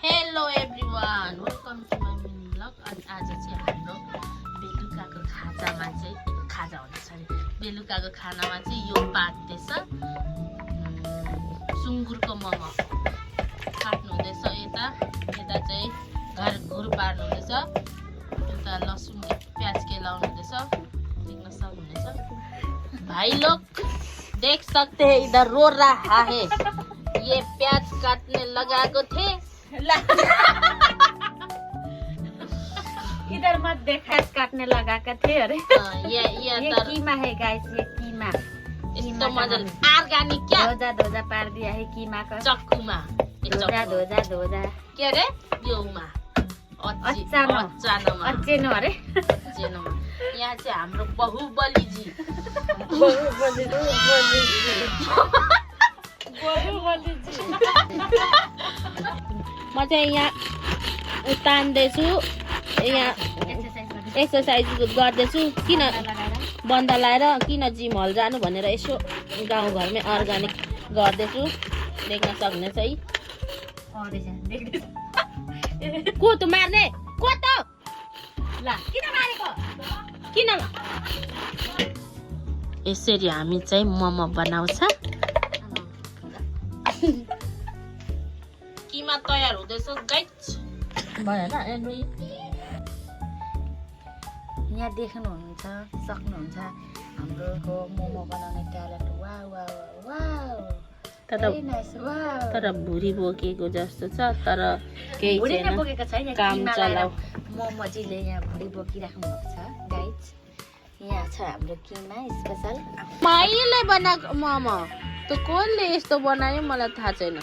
Hello everyone, welcome to my mini vlog. अनि आज चाहिँ हाम्रो बेलुकाको खाजामा चाहिँ बेलुकाको खानामा चाहिँ यो पाक्दैछ सुँगुरको मोमो काट्नु हुँदैछ। यता चाहिँ घुर पार्नु हुँदैछ, यता लसुन प्याज केलाउनु हुँदैछ, देख्न सक्नुहुनेछ। भाइ लोग देख सकते हैं इधर रो रहा है, ये प्याज काटने लगाएको थे। इधर मत देखा काटने लगा के थे। अरे ये कीमा है गाइस, ये कीमा यस्तो मजाले अर्गानिक क्या धोजा पार दिया है कीमा का चक्कुमा धोजा के अरे योमा अचानो अरे अचेनोमा। यहाँ चाहिँ हाम्रो बाहुबलीजी म चाहिँ यहाँ तान्दैछु, यहाँ एक्सर्साइज गर्दैछु। किन बन्द लाएर किन जिम हल जानु भनेर यसो गाउँघरमै अर्गानिक गर्दैछु, देख्न सक्नुहुनेछ है। को त मार्ने को त ल किन मारेको किन। यसरी हामी चाहिँ मोमो बनाउँछ। किमा तयार हुँदैछ गाइस, भयो ल। यहाँ देख्नुहुन्छ सक्नुहुन्छ हाम्रो मोमो बनाउने ट्यालेन्ट। वाउ वाउ वाउ तर भुरी बोकेको जस्तो छ, तर केही छैन, बोकेको छैन। काम चलाऊ। मोमोजीले यहाँ भुडी बोकिराख्नु भएको छ गाइस। यहाँ छ हाम्रो किमा स्पेशल। मैले बनाएको मोमो त कसले यस्तो बनायो मलाई थाहा छैन।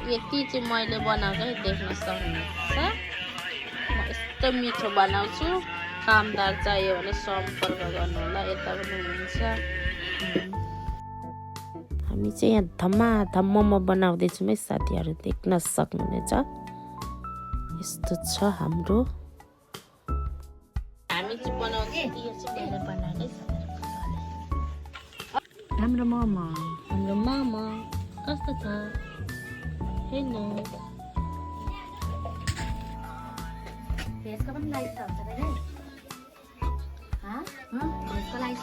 यति चाहिँ मैले बनाएकै देख्न सक्नुहुन्छ। म यस्तो मिठो बनाउँछु। कामदार चाहियो भने सम्पर्क गर्नु होला, यता पनि हुन्छ। हामी चाहिँ यहाँ धमाधम मोमो बनाउँदैछौँ है साथीहरू, देख्न सक्नुहुनेछ। यस्तो छ हाम्रो हामी चाहिँ बनाउँदै हाम्रो मोमो कस्तो छ हेर्नु। त्यसको पनि लाइट हुन्छ त गाइस। त्यसको लाइट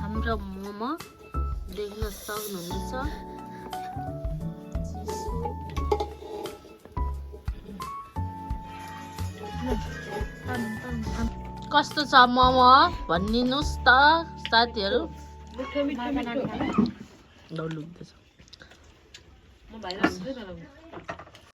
हाम्रो मोमो देख्न सक्नुहुनेछ। कस्तो छ मोमो भनिदिनुहोस् त साथीहरू।